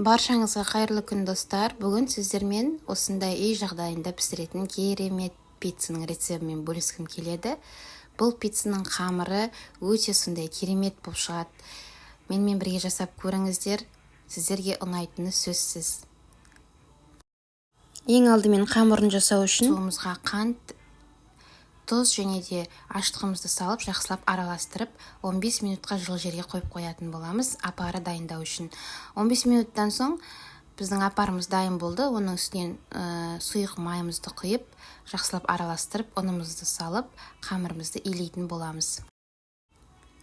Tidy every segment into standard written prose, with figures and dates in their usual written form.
Баршаңызға қайырлы күн, достар! Бүгін сіздермен осындай үй жағдайында пісіретін керемет пиццаның рецебімен бөліскім келеді. Бұл пиццаның қамыры өте сондай керемет болып шығады. Менімен бірге жасап көріңіздер, сіздерге ұнайтыны сөзсіз. Ең алдымен қамырын жасау үшін суымызға қант, тұз және де ашытқымызды салып, жақсылап араластырып, 15 минутқа жылы жерге қойып қоятын боламыз опара дайындау үшін. 15 минуттан соң біздің опарымыз дайын болды. Оның үстінен сұйық майымызды құйып, жақсылап араластырып, ұнымызды салып, қамырымызды илейтін боламыз.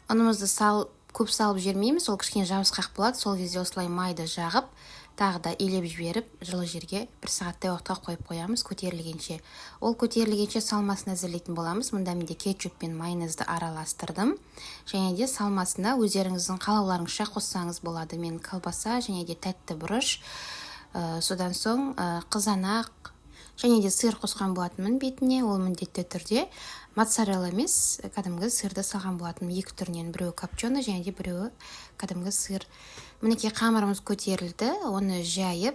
Ұнымызды көп салып жібермейміз, ол кішкене жабысқақ болады. Сол кезде осылай майды жағып, тағы да илеп жіберіп, жылы жерге бір сағаттай уақытқа қойып қоямыз көтерілгенше. Ол көтерілгенше салмасын әзірлейтін боламыз. Мұнда менде кетчуп пен майонезді араластырдым және де салмасына өздеріңіздің қалауларыңызша қоссаңыз болады. Мен колбаса және де тәтті бұрыш, содан соң қызанақ және де сыр қосқан болатынмын бетіне. Ол міндетті түрде моцарелла емес, кәдімгі сырды салған болатынмын екі түрінен: біреуі копченый және де біреуі кәдімгі сыр. Мінекей, қамырымыз көтерілді. Оны жайып,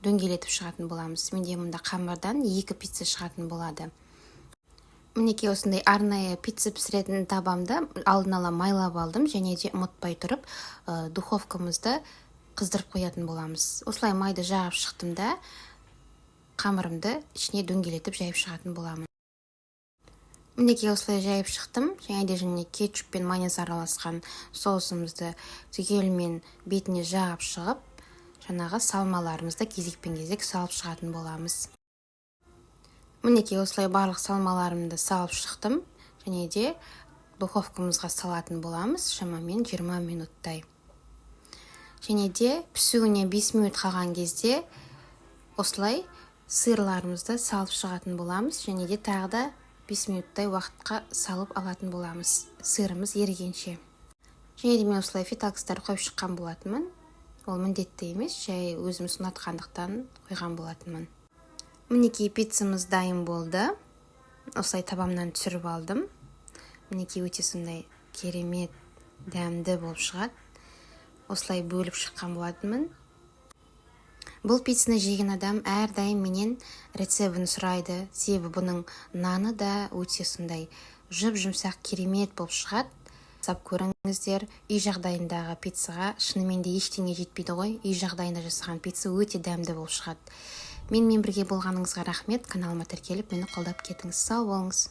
дөңгелетіп шығатын боламыз. Менде мұнда қамырдан екі пицца шығатын болады. Мінекей, осындай арнайы пицца пісіретін табамды алдын ала майлап алдым және де ұмытпай тұрып духовкамызды қыздырып қоятын боламыз. Осылай майды жағып шықтым да, қамырымды ішіне дөңгелетіп жайып шығатын боламын. Мінекей, осылай жайып шықтым және де кетчуп пен майонез араласқан соусымызды түгелімен бетіне жағып шығып, жаңағы салмаларымызды кезекпен кезек салып шығатын боламыз. Мінекей, осылай барлық салмаларымды салып шықтым және де духовкамызға салатын боламыз шамамен 20 минуттай. Және де пісуіне 5 минут қалған кезде осылай сырларымызды салып шығатын боламыз және де тағы да 5 минуттай уақытқа салып алатын боламыз сырымыз ерігенше. Және де мен осылай фетакстар қойып шыққан болатынмын. Ол міндетті емес, жай өзіміз ұнатқандықтан қойған болатынмын. Мінекей, пиццамыз дайын болды. Осылай табамнан түсіріп алдым. Мінекей, өте сондай керемет дәмді болып шығады. Осылай бөліп шыққан болатынмын. Бұл пиццаны жеген адам әрдайым менен рецебін сұрайды, себебі бұның наны да өте сондай жұп жұмсақ, керемет болып шығады. Жасап көріңіздер. Үй жағдайындағы пиццаға шынымен де ештеңе жетпейді ғой. Үй жағдайында жасаған пицца өте дәмді болып шығады. Менімен бірге болғаныңызға рахмет. Каналыма тіркеліп, мені қолдап кетіңіз. Сау болыңыз!